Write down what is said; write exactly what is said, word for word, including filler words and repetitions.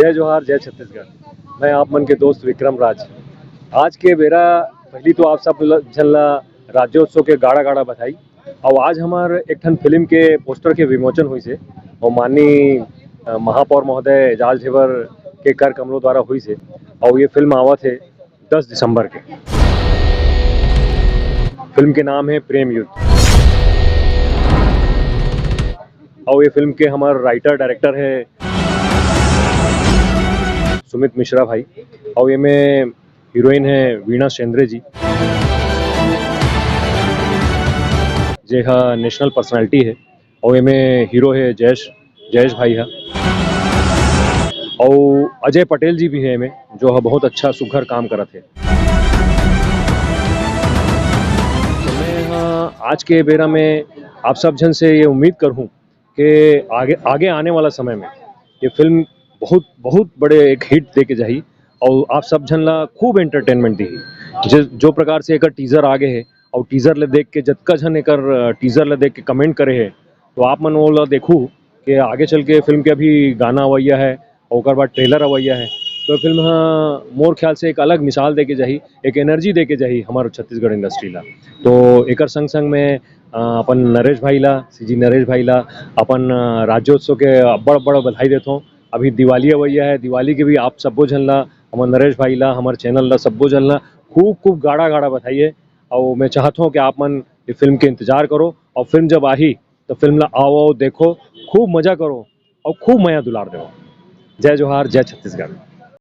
जय जोहार, जय छत्तीसगढ़। मैं आप मन के दोस्त विक्रम राज। आज के बेरा पहली तो आप सब ल-, झन ला राज्योत्सव के गाड़ा गाड़ा बधाई। और आज हमार एक ठन फिल्म के पोस्टर के विमोचन हुई से और माननीय, अ, महापौर महोदय एजाज ढेबर के कर कमलों द्वारा हुई से। और ये फिल्म आवत है दस दिसंबर के। फिल्म के नाम है प्रेम युद्ध। और ये फिल्म के हमार राइटर डायरेक्टर है सुमित मिश्रा भाई। और ये में हीरोइन है वीणा शेंद्रे जी, जे हा नेशनल पर्सनालिटी है। और ये में हीरो है जयेश, जयेश भाई हा। और अजय पटेल जी भी है एमे, जो हा बहुत अच्छा सुघर काम करत है। तो मैं हा आज के बेरा में आप सब झन से ये उम्मीद करहूँ कि आगे, आगे आने वाला समय में ये फिल्म बहुत, बहुत बड़े एक हिट दे के जाही और आप सब झन ला खूब एंटरटेनमेंट दी। जो, जो प्रकार से एकर टीजर आगे है और टीजर ले देख के जतका झन एकर, अ, टीजर ले देख के कमेंट करे है, तो आप मन वो ला देखू कि आगे चल के फिल्म के अभी गाना अवैया है, ओकर बाद ट्रेलर अवैया है। तो फिल्म हा मोर ख्याल से एक अलग मिसाल दे के जाही, एक एनर्जी दे के जाही हमारे छत्तीसगढ़ इंडस्ट्री ला। तो एकर संग संग में, अ, अपन नरेश भाई ला, सीजी नरेश भाई ला, अपन, अ, राज्योत्सव के अब्बड़ अब्बड़ बधाई देथों। अभी दिवाली अवैया है, दिवाली के भी आप सब्बो झन ला, हमर नरेश भाई ला, हमर चैनल ला, सब्बो झन ला खूब खूब गाड़ा गाड़ा बधाई है। और मैं चाहत हूँ कि आप मन ये फिल्म के इंतजार करो और फिल्म जब आही तो फिल्म ला आओ, आओ, देखो, खूब मजा करो और खूब मया दुलार दो। जय जोहार, जय छत्तीसगढ़।